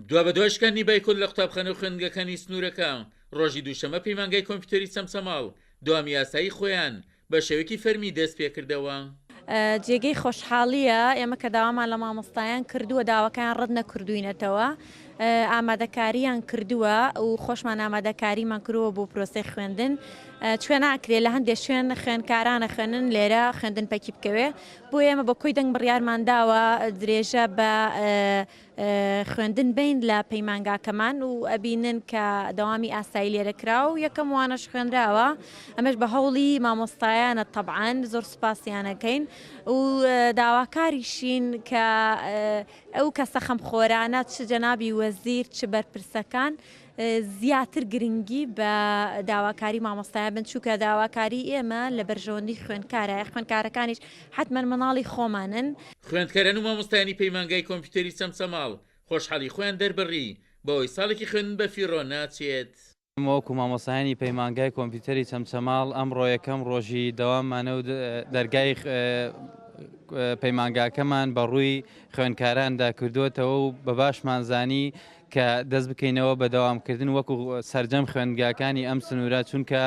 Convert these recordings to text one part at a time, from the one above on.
دوابەدوای شکاندنی بایکۆت لە قوتابخانە و خوێندنگەکانی سنوورەکە، ڕۆژی دووشەممە پەیمانگای کۆمپیوتەری چەمچەماڵ دەوامی ئاسایی خۆیان بە شێوەیەکی فەرمی دەستپێکردەوە. جێگەی خۆشحاڵییە ئێمە کە داوامان لە مامۆستایان کردووە داواکەیان ڕەت نەکردووینەتەوە، ئامادەکارییان کردووە و خۆشمان ئامادەکاریمان کردووە بۆ پرۆسەی خوێندن، چونکە ناکرێ لە هەندێک شوێن خوێندکاران ئەخوێنن لێرە خوێندن پەکی بکەوێ، بۆیە ئێمە بە کۆی دەنگ بڕیارمان داوە درێژە بە خوێندن بەین لە پەیمانگاکەمان و ئەبینن کە دەوامی ئاسایی لێرە کرا و یەکەم وانەش خوێنراوە ئەمەش بە هەوڵی مامۆستایانە تەبعەن زۆر سوپاسیانەکەین و داواکاریشین کە ئەو کەسە خەمخۆرانە چ جەنابی وەزیر چ بەرپرسەکان زیاتر گرنگی بە داواکاری مامۆستایان بن چونکە داواکاری ئێمە لە بەرژەوەندی خوێندکارە خوێندکارەکانیش حەتمەن مناڵی خۆمانن. خوێندکاران و مامۆستایانی پەیمانگای کۆمپیوتەری چەمچەماڵ خۆشحاڵی خۆیان دەربڕی بەوەی ساڵێکی خوێندن بە فیڕۆ ناچێت. ئێمە وەکو مامۆستایانی پەیمانگای کۆمپیوتەری چەمچەماڵ ئەمڕۆ یەکەم ڕۆژی دەواممانە و دەرگای پەیمانگاکەمان بە ڕووی خوێندکاراندا کردووەتەوە و بە باشمان زانی کە دەست بکەینەوە بە دەوامکردن وەکو سەرجەم خوێندگاکانی ئەم سنوورە چونکە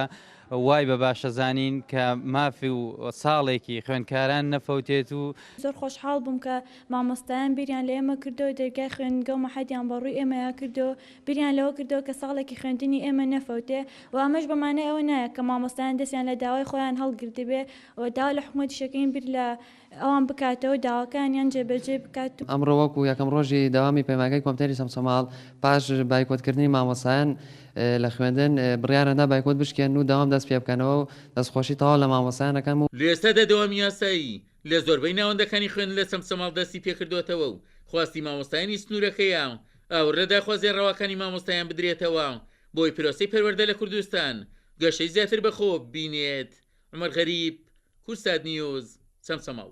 وای بە باشە زانین کە مافی و ساڵێکی خوێندکاران نەفەوتێت و. زۆر خۆشحاڵ بووم کە مامۆستایان بیریان لە ئێمە کردەوە دەرگای خوێندنگە و مەعهەدیان بە ڕووی ئێمەیا کردەوە بیریان لەوە کردەوە کە ساڵێکی خوێندنی ئێمە نەفەوتێ و ئەمەش بە مانای ئەوە نایە کە مامۆستایان دەستیان لە داوای خۆیان هەڵگرتبێ و داوا لە حکومەتیش ئەکەین بیر لە ئەوان بکاتەوە داواکانیان جێبەجێ بکات. ئەمڕۆ وەکو یەکەم ڕۆژی دەوامی پەیمانگای کۆمپیوتەری چەمچەماڵ، پاش بایکۆتکردنی مامۆستایان لە خوێندن، بڕیاریاندا بایکۆت بشکێنن و دەوام دەست پێبکەنەوە و دەستخۆشی تەواو لە مامۆستایان ئەکەم و. لە ئێستادا دەوامی یاسایی لە زۆربەی ناوەندەکانی خوێندن لە چەمچەماڵ دەستی پێکردۆتەوە و خواستی مامۆستایانی سنوورەکەیە ئاوڕ لە داخوازیە ڕەواکانی مامۆستایان بدرێتەوە بۆی پرۆسەی پەروەردە لە کوردستان گەشەی زیاتر بەخۆوە ببینێت. عومەر غەریب، کوردسات نیوز، چەمچەماڵ.